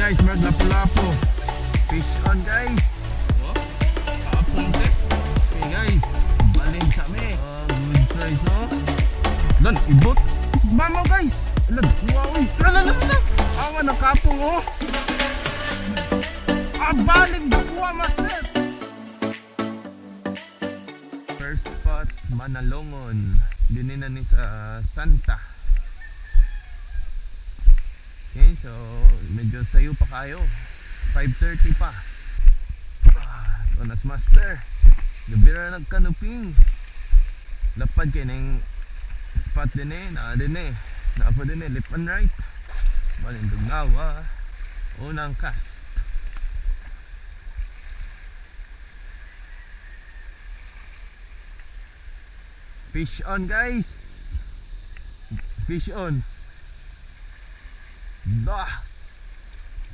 Guys, murag lapu-lapu. Fish on, guys. Oh, kaapong test. Okay guys, balin sa mi. Oh, good size, oh. Lan, ibot. Mamaw, guys. Lan, wow, uy. Lan, lan, lan, lan. Awa na kapong, oh. Ah, balik kuha, master. First spot, Manalongon. Dini na ni sa Santa. Okay, so medyo sayo pa kayo. 5:30 pa. Ah, ito nas master. Gabi ra nagkanuping. Lapad kay ning spot din eh, naa din eh. Naa pa din eh, left and right. Balin dugnawa. Unang cast. Fish on, guys. Fish on. Dah.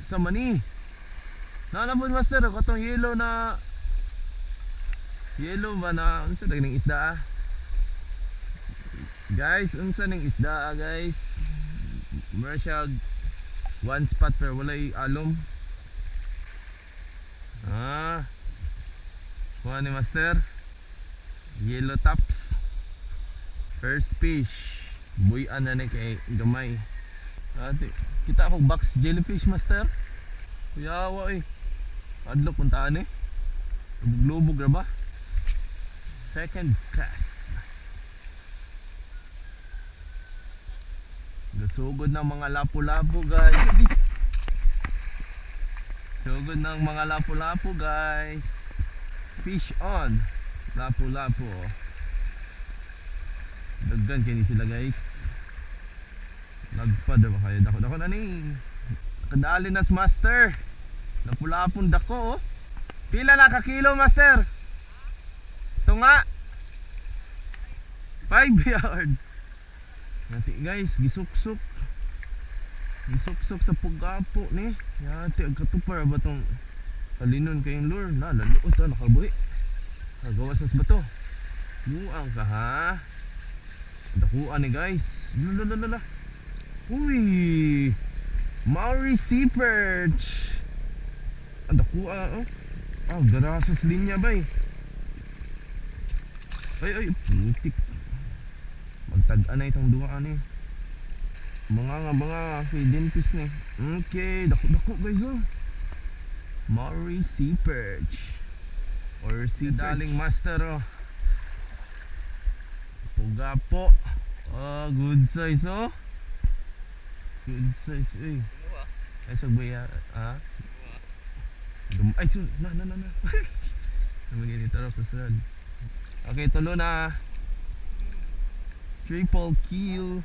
Sa mani. Nanapod, master, katong yellow na, yellow ba na, unsa lagi ning isda, ah? Guys, unsa ning isda, ah, guys? Mura siya one spot pero walay alom. Ah. Kuha ni master. Yellow tops. First fish. Buy-an na ni kay gamay. Ate, kita ako box jellyfish, master. Kuyawa eh. Adlok puntaan eh. Lubog-lubog ra ba? Second cast. Gasugod ng mga lapu-lapu, guys. Sige. Sugod ng mga lapu-lapu, guys. Fish on. Lapu-lapu. Daghan kini sila, guys. Lagpad ba kayo? Dako dako na ni. Kadali nas, master. Lapu-lapon dako, oh. Pila na ka kilo, master? Tunga. 5 yards. Yati guys, gisuksok. Gisuksok sa pugapo ni. Yati ang katupar ba tong kalinon kayong lure na laluot ah, nakabuhi. Nagawas sa bato. Muang ka ha. Dakuan ni, guys. Lala. Uy! Maori Sea Perch. Ang dakuan, oh. Ah, garasas linya bay. Ay ay, putik. Magtag-an na itong duha ni. Mga nga mga kay dentist ni. Okay, dako dako, guys, oh. Maori Sea Perch. Or sea daling, master, oh. Pugapo. Oh, good size, oh. Good size eh. Ay sa buya, ah. Ay, na na na na. Ano ganito ro kasunod. Okay, tulo na. Triple kill.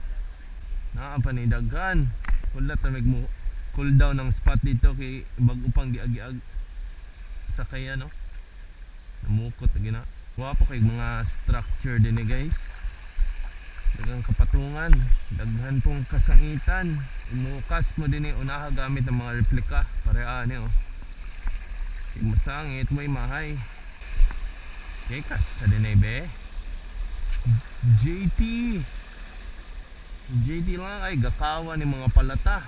Naa pa ni daghan. Wala ta mo cool down ng spot dito kay bago pang giag-giag sa kaya, no. Namukot lagi na. Wapo kay mga structure din eh, guys. Daghang kapatungan, daghan pong kasangitan. Imukas mo din eh, unaha gamit ng mga replika. Pareha ni, oh. Kay masangit mo mahay. Okay, kasta din eh be. JT. JT lang ay gakawa ni mga palata.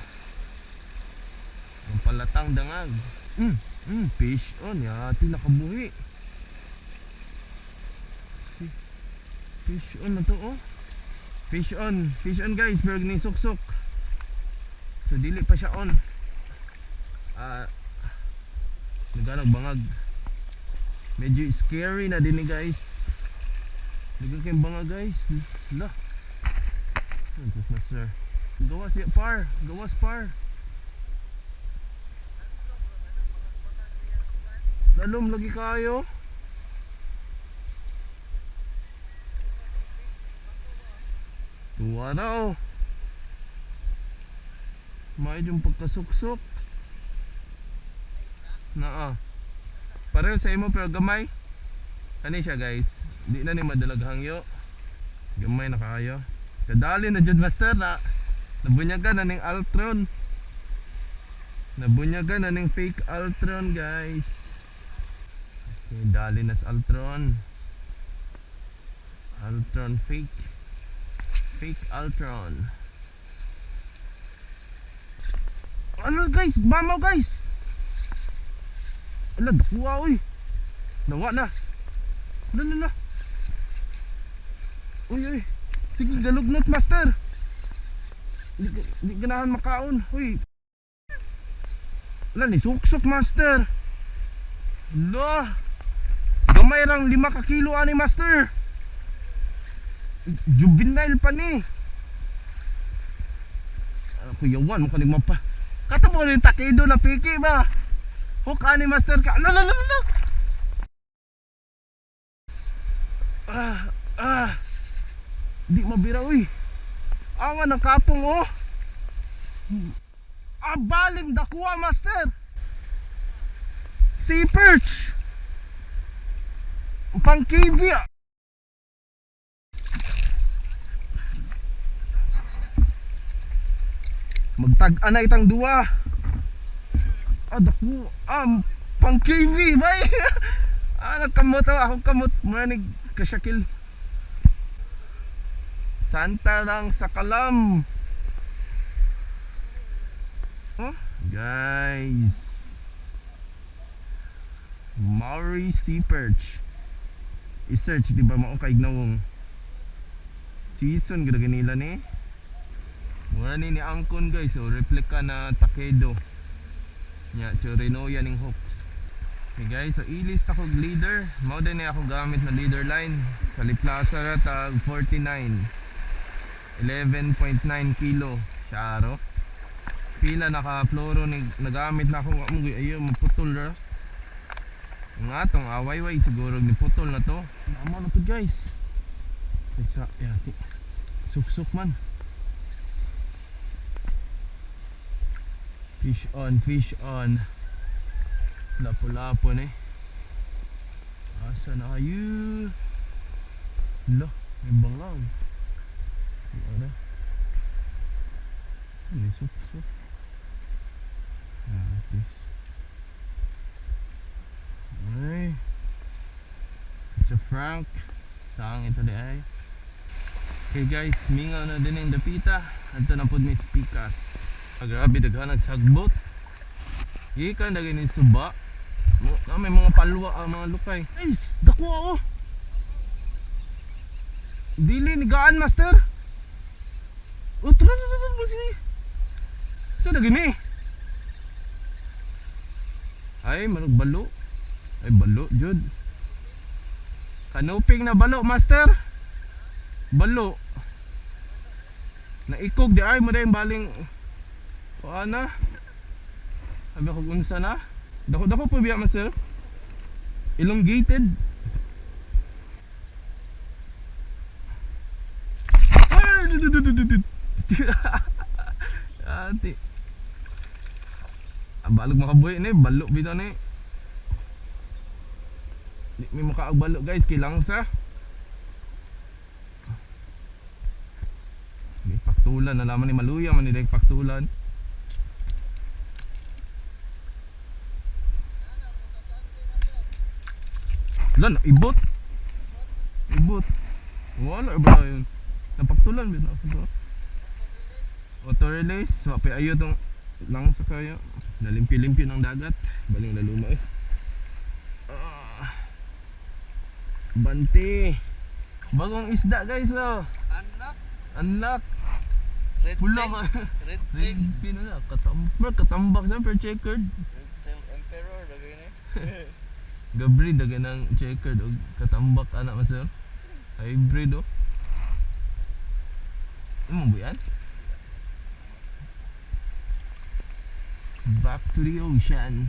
Ang palatang dangag. Fish on yati nakabuhi. Si fish on na to, oh. Fish on guys, pero ni suksok. So dili pa siya on. Ah, naghanag bangag. Medyo scary na din eh, guys. Daghan kayong bangag, guys. La. Ano master? Gawas ya par, gawas par. Dalom lagi kayo. Tuwa na, oh. May yung pagkasuksok. Naa. Pareho sa imo pero gamay. Kani siya, guys. Di na ni madalag hangyo. Gamay na kaayo. Kadali na jud, master, na. Nabunyagan na ning Altron. Nabunyagan na ning fake Altron, guys. Okay, dali na sa Altron. Altron fake. Fake Altron. Ano, guys? Mamaw, guys. Ala, dakuha, uy. Nawa na. Ala, ala, ala. Uy, uy. Sige, galugnot, master. Di ganahan makaon. Uy. Ala, ni suksok, master. Ala. Gamay rang 5 ka kilo ani, master. Juvenile pa ni. Ah, kuyawan mo kanig mapa. Kato mo rin takido na piki ba? Hook ani, master, ka. Ala, ala, ala, ala. Ah, ah. Di mabira, uy. Awa ng kapong, oh. Ah, baling dakuha, master. Sea perch. Pang KV, ah. Magtag-anay itang duwa. Ah, daku. Ah, pang KV, bay. Ah, nagkamot, oh. Ako kamot. Muranig kasyakil. Santa lang sa kalam. Oh, guys. Maori sea perch. I-search, di ba, mao kay nawong. Season gid nila ni. Mura ni ni angkon, guys, so replica na takedo. Nya Chorinoya ning hooks. Okay guys, so ilis ta kog leader. Mao din ni ako gamit na leader line sa Liplaza ra tag 49. 11.9 kilo siya aro. Pila naka fluoro ni nagamit na ako mo ayo maputol ra. Nga atong awayway siguro ni putol na to. Amo na to, guys. Isa yati. Suksok man. Fish on, fish on. Lapo-lapo ni. Asa na kayo? Lah, may bangag. Ano? Saan may suksok? Ah, this. Ay. It's a Frank. Saan ito di ay? Okay guys, mingaw na din ang dapita. Anto na pod may spikas. Ah, grabe, daghan nagsagbot. Gikan na gini suba. Ah, may mga palwa ang mga lukay. Ay, dako ako. Dili ni gaan, master. Oh, tara, tara, tara, tara, Sa na gini? Ay, manug balo. Ay, balo, jud. Kanuping na balo, master. Balo. Naikog di ay mo dayong baling kuan na. Sabi ko unsa na? Dako dako po biya, master. Elongated. Ay, du- du- du- du- du- du. Ate. Ah, balog makabuhi ni, balo bitaw ni. Di mi makaagbalo, guys, kay langsa. May paktulan na naman ni maluya man ni dek paktulan. Lan, ibot. Ibot. Wala ba yun? Napaktulan ba na? Auto release, wa pa ayo tong langsa kayo. Nalimpyo-limpyo ng dagat. Baling laluma eh. Ah. Bante. Bagong isda, guys, oh. Unlock. Unlock. Red Pula tail. ka. Red tail. Red pin na. Katambak, katambak sa per checkered. Red tail emperor. Lagay na. Gabri daga ng checkered og katambak ana, master. Hybrid oh. Imo ba yan? Back to the ocean.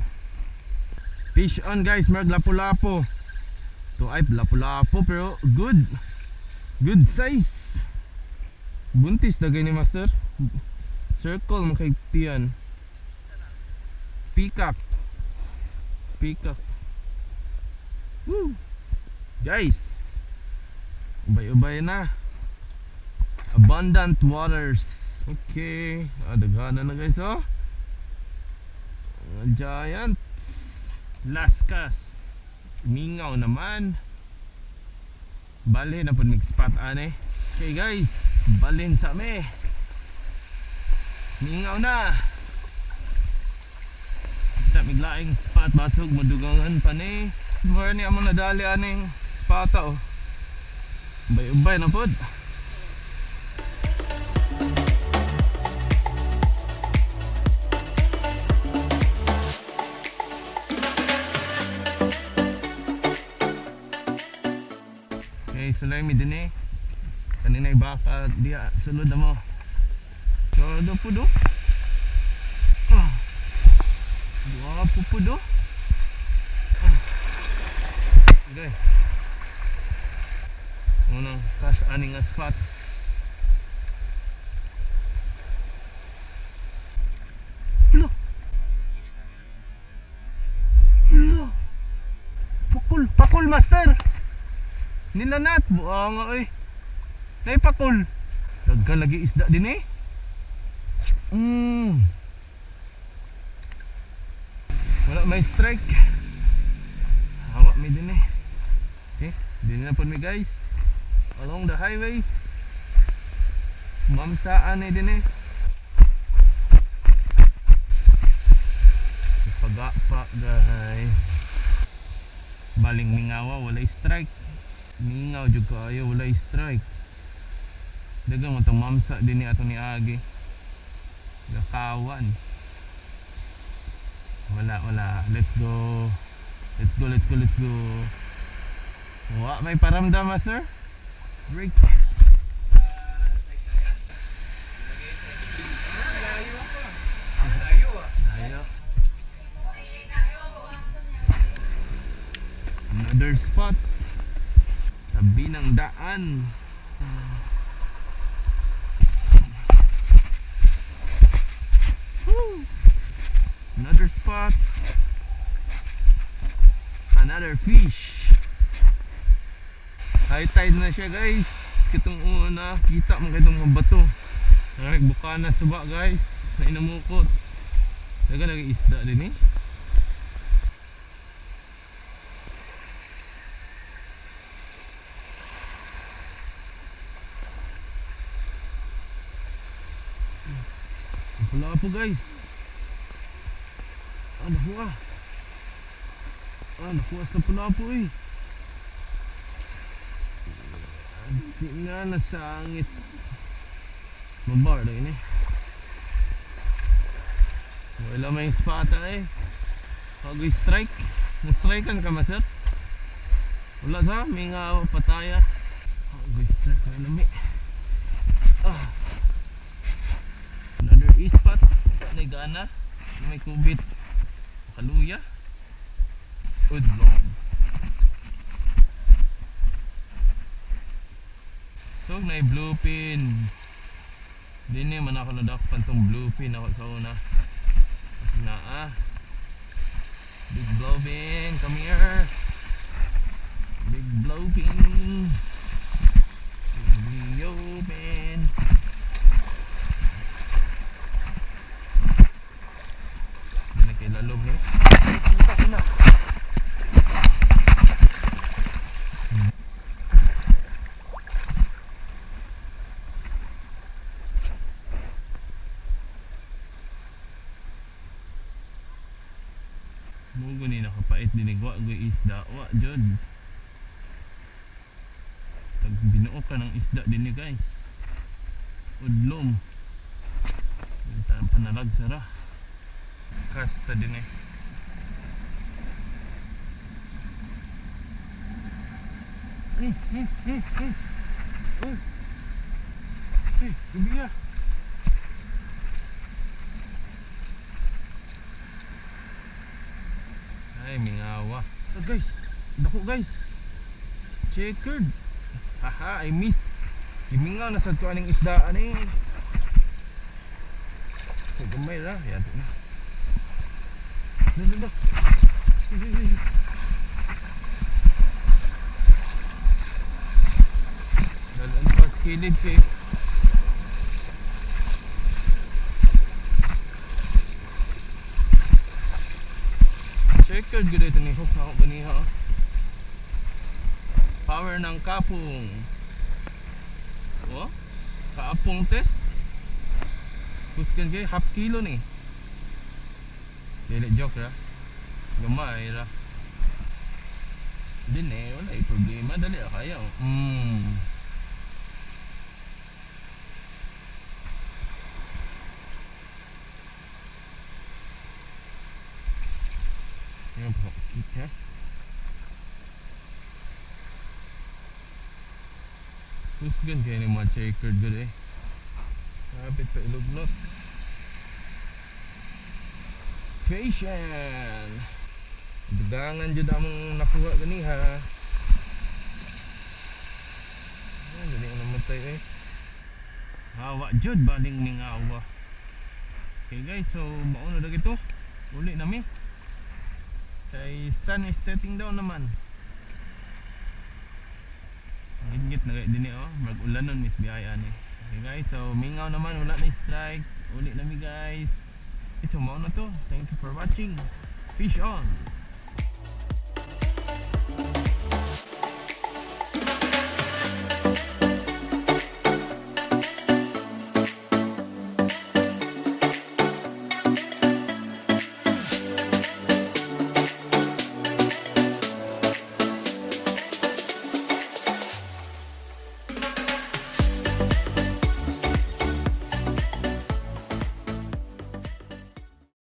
Fish on, guys, marag lapo-lapo. To ay lapo-lapo pero good. Good size. Buntis dagay ni master. Circle mo kay tiyan. Peacock. Peacock. Woo! Guys, ubay-ubay na. Abundant waters. Okay. Ah, daghana na, guys, oh. Mga giants. Last cast. Mingaw naman. Balhin na po mig spot ane. Okay guys, balhin sa me. Mingaw na. Kita miglaing spot basog madugangan pa ni. Mura ni among nadali aning spota oh. Ubay-ubay na pod. Okay, sulay mi din eh. Kaninay baka diya sulod na mo. Sada po do. Ah. Guwapo po do. Ah. Okay. Unang kas ani nga spot. Hala. Hala. Pakul, pakul master. Nilanat, buanga oy. Nay pakul. Daghan lagi isda din eh. Wala may strike. Hawa mi din eh. Okay, din na po mi guys. Along the highway. Mamsaan eh din eh. Pagapa guys. Baling mingawa, walay strike. Mingaw jud kaayo, walay strike. Daghang mo tong mamsa din ni ato ni Agi. Gakawan. Wala, wala. Let's go. Let's go, let's go, let's go. Wa may paramdam, sir. Break. Layo ah. Layo. Another spot. Tabi ng daan. Woo! Another spot. Another fish. High tide na siya guys. Kitong una, kita mo kitong mga bato. Buka na suba guys. Na inamukot. Daga lagi isda din eh. Wala po guys. Ah, nakuha. Ah, nakuha sa pula po eh. Di nga nasangit. Mabar na yun eh. Wala may spata eh. Pag strike. Na-strikean ka maser? Wala sa, may nga pataya. Pag strike na nami. Ah. Another ispat. May gana. May kubit. Kaluya. Udlong. So, na bluefin. Dini man ako nadakpan tong bluefin ako sa una. Kasi na ah. Big bluefin, come here. Big bluefin. Big bluefin. Dini kay lalom ni. Ay, puta na. Mugo ni nakapait din wa goy isda wa jud. Tag binuo ka ng isda din ni guys. Udlom. Panalag sara. Kasta din eh. Eh, gabi ah. Ay, mingawa. Oh, guys, dako guys. Checkered. Haha, I miss. Gimingaw na sa tuaning isda ani. Ay, gamay ra, yan na. Na, na, na. Ay, ay, ay. Dalan pa sa kilid kay. Checkered gud ito ni hook na ako ganiha oh. Power ng kapong. Oh, kaapong test. Kusgan kay half kilo ni. Dili joke ra. Gamay ra. Din eh, wala eh, problema. Dali ah, kaya. Yan pa, kita. Kusgan kayo ni mga checkered good eh. Kapit pa ilugnot. Patient! Dugangan jud among nakuha ganiha. Ay, dali ang namatay eh. Hawa jud baling mingawa. Okay guys, so mauna na ito. Uli nami. Kay sun is setting down naman. Gitgit na din eh oh. Mag ulanon miss biyaya ni. Okay guys, so mingaw naman, wala na strike. Uli nami guys. So mauna to. Thank you for watching. Fish on!